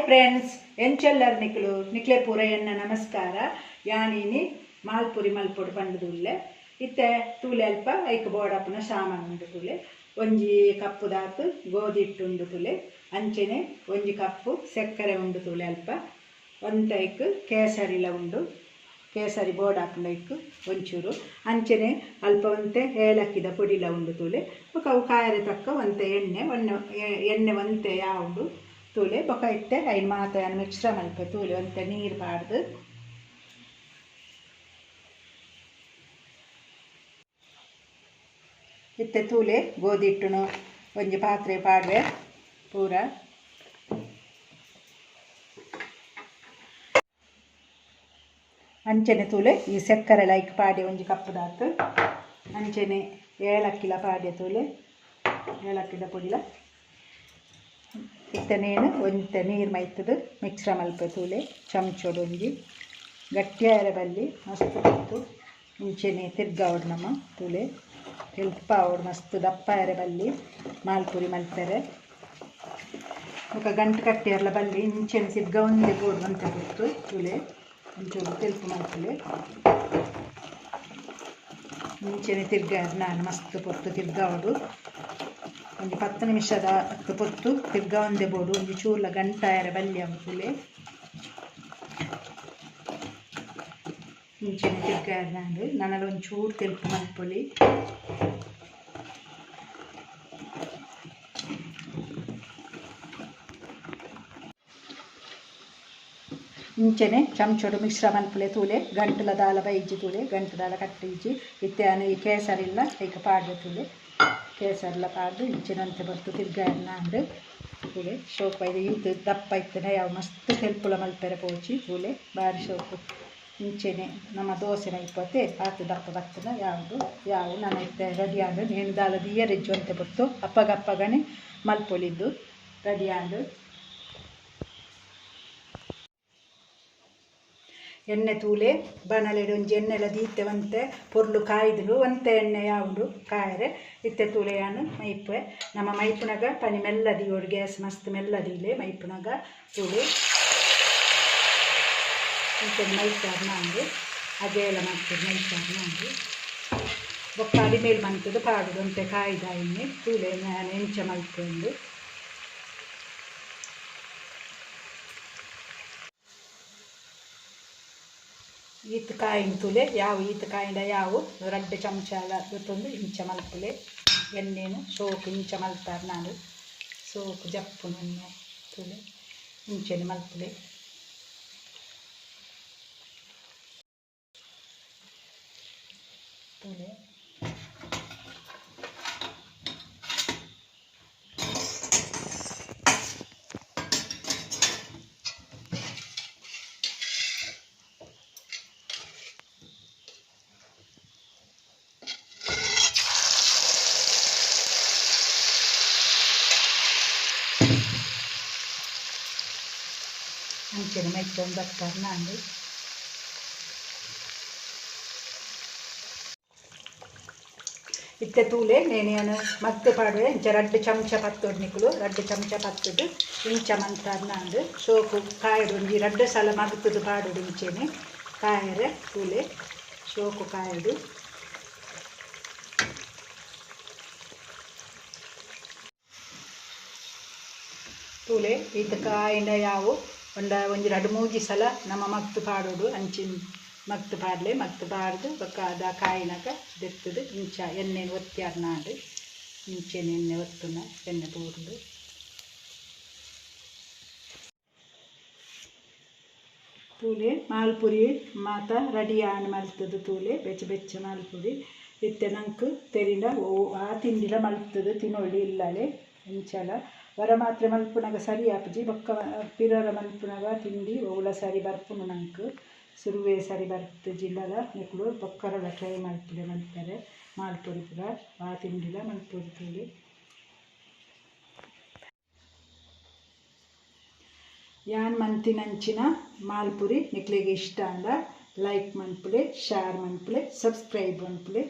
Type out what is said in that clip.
Friends, ಎಂಚೆಲ್ಲರ್ ನಿಕುಲು? ನಿಕ್ಲೆ ಪೂರ ಎನ್ನ ನಮಸ್ಕಾರ. ಯಾನಿನಿ ಮಾಲ್ಪುರಿ ಮಲ್ಪೊಡು ಪಂಡುದುಲ್ಲೆ. ಇತ್ತೆ ತೂಲೆ, ಅಲ್ಪ ಐಕ್ ಬೋಡಾಪುನ ಸಾಮಾನು ಉಂಡು ತೂಲೆ. ಒಂಜಿ ಕಪ್ಪು ದಾತ್ ಗೋಧಿ ಹಿಟ್ಟು ಉಂಡು ತೂಲೆ. ಅಂಚೆನೆ ಒಂಜಿ ಕಪ್ಪು ಸಕ್ಕರೆ ಉಂಡು ತೂಲೆ. ಅಲ್ಪ ಒಂತೆ ಐಕ್ ಕೇಸರಿಲ ಉಂಡು. ಕೇಸರಿ ಬೋಡಾಪುಂಡು ಐಕ್ ಒಂಚೂರು. ಅಂಚೆನೆ ಅಲ್ಪ ಒಂತೆ ಏಲಕ್ಕಿದ ಪೊಡಿಲ ಉಂಡು ತೂಲೆ. ಬೊಕ ಅವು ಕಾಯರೆ ತಕ್ಕ ಒಂತೆ ಎಣ್ಣೆ, ಒಣ್ಣೆ ಎಣ್ಣೆ ಒಂತೆ ಯಾವುಂಡು ತೂಲೆ. ಬೊಕ ಇತ್ತೆ ಐನ್ ಮಾತ ಯಾನ್ ಮಿಶ್ರ ಮಲ್ಪೆ ತೂಲೆ, ಒಂತೆ ನೀರು ಪಾಡ್ದು. ಇತ್ತೆ ತೂಲೆ, ಗೋಧಿ ಹಿಟ್ಟುನು ಒಂಜಿ ಪಾತ್ರೆ ಪಾಡ್ವೆ ಪೂರ. ಅಂಚನೆ ತೂಲೆ, ಈ ಸಕ್ಕರೆ ಲೈಕ್ ಪಾಡ್ಯ ಒಂಜಿ ಕಪ್ಪುದಾತ್. ಅಂಚನೆ ಏಲಕ್ಕಿಲ ಪಾಡ್ಯ ತೂಲೆ, ಏಲಕ್ಕಿದ ಪೊಡಿಲ. ಇತ್ತೆ ನೇನು ಒಂತೆ ನೀರು ಮೈತದು ಮಿಕ್ಸ್ರ ಮಲ್ಪೆ ತೂಲೆ. ಚಮಚೋಡು ಒಂಜಿ ಗಟ್ಟಿಯಾರ ಬಲ್ಲಿ, ಮಸ್ತ್ ಪೊರ್ತು ಇಂಚೆನೆ ತಿರ್ಗಾವಡು ನಮ್ಮ ತೂಲೆ. ಹೆಲ್ಪ್ ಆವಡು, ಮಸ್ತ್ ದಪ್ಪ ಆಯರೆ ಬಲ್ಲಿ ಮಾಲ್ಪುರಿ ಮಲ್ಪೆರೆ. ಬೊಕ ಗಂಟು ಕಟ್ಟಿಯರ್ಲ ಬಲ್ಲಿ. ಇಂಚೆನೆ ತಿರ್ಗ ಒಂದೇ ಬೋಡು ಒಂತೆ ಪೊರ್ತು ತೂಲೆ. ಒಂಚೂರು ತೆಲ್ಪು ಮಲ್ಪುಲೆ. ಇಂಚೆನೆ ತಿರ್ಗಾರ್ ನಾನು. ಮಸ್ತ್ ಪೊರ್ತು ತಿರ್ಗಾವಡು. ಒಂಜಿ 10 ನಿಮಿಷದ ಹತ್ತು ಪೊರ್ತು ತಿರ್ಗಾವಂದೆ ಬೋಡು. ಒಂಜಿ ಚೂರ್ಲ ಗಂಟಾಯರೆ ಬಲ್ಲಿ ಅವು ತೂಲೆ. ಇಂಚೆನೆ ತಿರ್ಗಾರ್ ನಾನು. ನನಲ ಒಂಚೂರು ತೆಲ್ಪು ಮಲ್ಪೊಲಿ. ಇಂಚೆನೆ ಚಮಚೊಡು ಮಿಶ್ರ ಮಲ್ಪುಲೆ ತೂಲೆ. ಗಂಟುಲ ದಾಲ ಬೈಜಿ ತೂಲೆ, ಗಂಟು ದಾಲ ಕಟ್ಟಿಜ್ಜಿ. ಇತ್ತೆ ಯಾನ್ ಈ ಕೇಸರಿಲ್ಲ ಐಕ್ ಪಾಡ್ದೆ ತೂಲೆ. ಕೇಸರಿಲ ಪಾಡ್ದು ಇಂಚೆನೆ ಒಂತೆ ಪೊರ್ತು ತಿರ್ಗಾಯೆರ್ ತೂಲೆ. ಶೋಕು ಐದು ಈತ್ ದಪ್ಪ ಇತ್ತುಂಡ ಯಾವು, ಮಸ್ತ್ ತೆಲ್ಪುಲ ಮಲ್ಪೆರೆ ಪೋಚಿ ತೂಲೆ. ಬಾರಿ ಶೋಕು. ಇಂಚೆನೆ ನಮ್ಮ ದೋಸೆ ಮಲ್ಪತೆ, ಆತ್ ದಪ್ಪ ಬತ್ತುಂಡ ಯಾವುದು ಯಾವು. ನನ ಇತ್ತೆ ರೆಡಿ ಆಂಡ್. ನೇನು ದಾಲ ದೀಯೆರೆ ಇಜ್ಜಿ. ಒಂತೆ ಪೊರ್ತು ಅಪ್ಪಗ ಅಪ್ಪಗನೆ ಮಲ್ಪೊಲಿಂದು. ರೆಡಿ ಆಂಡ್. ಎಣ್ಣೆ ತೂಲೆ, ಬಾಣಲೆಡ್ ಒಂಜಿ ಎಣ್ಣೆಲ ದೀತೆ. ಒಂತೆ ಪೊರ್ಲು ಕಾಯ್ದುಂಡು. ಒಂತೆ ಎಣ್ಣೆ ಯಾವುಂಡು ಕಾಯರೆ. ಇತ್ತೆ ತೂಲೆ, ಯಾನ್ ಮೈಪೆ. ನಮ್ಮ ಮೈಪುನಗ ಪನಿ ಮೆಲ್ಲ ದೀವೊಡು. ಗ್ಯಾಸ್ ಮಸ್ತ್ ಮೆಲ್ಲ ದೀಲೆ ಮೈಪುನಗ. ತೂಲೆ, ಇಂಚೆನೆ ಮೈತಾರ್ ನಾಂದು ಅಗೇಲ ಮಲ್ಪುಡು ಮೈತಾರ್ ನಾಂದು. ಬೊಕ್ಕ ಅಡಿಮೇಲ್ ಮಂತುದು ಪಾಡುದು ಒಂತೆ ಕಾಯ್ದ ಎಣ್ಣೆ. ತೂಲೆ, ಯಾನ್ ಎಂಚ ಮಲ್ಪುಂಡು. ಈತ್ ಕಾಯಿನ್ ತೂಲೆ, ಯಾವು. ಈತ್ ಕಾಯಿಂಡ ಯಾವು. ರಡ್ಡ್ ಚಮಚ ದೆತ್ತೊಂದು ಇಂಚ ಮಲ್ಪುಲೆ. ಎಣ್ಣೆನು ಸೋಕು ಇಂಚ ಮಲ್ತಾರ್ ನಾನು. ಸೋಕು ಜಪ್ಪುನು ಎಣ್ಣೆ ತೂಲೆ. ಇಂಚೆನೆ ಮಲ್ಪುಲೆ ತೂಲೆ. ಅಂಚೆನೆ ಮೈತೊಂದು ಬತ್ತಾರ್ ನಾಂದು. ಇತ್ತೆ ತೂಲೆ, ನೇನು ಮಗ್ತ್ ಪಾಡುವೆ. ಇಂಚ ರಡ್ಡ್ ಚಮಚ ಪತ್ತೊಡು ನಿಕುಲು. ರಡ್ಡ್ ಚಮಚ ಪತ್ತುದು ಇಂಚ ಮಂತಾರ್ ನಾಂದು. ಸೋಕು ಕಾಯಡು. ಒಂಜಿ ರಡ್ಡ್ ಸಲ ಮಗ್ತುದು ಪಾಡೊಡು ಇಂಚೆನೆ ಕಾಯರೆ. ತೂಲೆ, ಸೋಕು ಕಾಯಡು. ತೂಲೆ, ಈತ್ ಕಾಯಿಂಡ ಯಾವು. ಒಂಡ ಒಂಜಿ ರಡ್ಡ್ ಮೂಜಿ ಸಲ ನಮ ಮಗ್ತ್ ಪಾಡೊಡು. ಅಂಚಿನ ಮಗ್ತ್ ಪಾಡ್ಲೆ. ಮಗ್ತ್ ಪಾಡ್ದು ಬೊಕ್ಕ ಅದ ಕಾಯಿನಾಗ ದೆತ್ತುದು ಇಂಚ ಎಣ್ಣೆ ಒತ್ಯಾರ್ ನಾಂಡು. ಇಂಚೆನೆ ಎಣ್ಣೆ ಒತ್ತುನ. ಎಣ್ಣೆ ಬೂರ್ದು ತೂಲೆ, ಮಾಲ್ಪುರಿ ಮಾತ ರೆಡಿ ಆಂಡ್ ಮಲ್ತುದು. ತೂಲೆ, ಬೆಚ್ಚ ಬೆಚ್ಚ ಮಾಲ್ಪುರಿ. ಇತ್ತೆ ನಂಕ್ ತೆರಿಂಡ ಓ ಆ ತಿಂಡಿಲ ಮಲ್ತುದು ತಿನೊಲಿ ಇಲ್ಲಲೆ. ಎಂಚಲ ವರ ಮಾತ್ರ ಮಲ್ಪುನಗ ಸರಿ ಆಪುಜಿ. ಬೊಕ್ಕ ಪಿರರ ಮಲ್ಪುನಗ ತಿಂಡಿ ಒವುಲ ಸರಿ ಬರ್ಪುಂಡು ನಂಕ್. ಸುರುವೆ ಸರಿ ಬರ್ತುಜಿಂಡಲ ನಿಕುಲು ಬೊಕ್ಕರಲ ಟ್ರೈ ಮಲ್ಪುಲೆ ಮಲ್ಪೆರೆ. ಮಾಲ್ಪುರಿ ಪೂರ ಆ ತಿಂಡಿಲ ಮಲ್ಪೊಲಿ ತೂಲೆ. ಯಾನ್ ಮಂತಿನಂಚಿನ ಮಾಲ್ಪುರಿ ನಿಕ್ಲೆಗ್ ಇಷ್ಟ ಆಂಡ ಲೈಕ್ ಮನ್ಪುಲೆ, ಶೇರ್ ಮನ್ಪುಲೆ, ಸಬ್ಸ್ಕ್ರೈಬ್ ಮನ್ಪುಲೆ.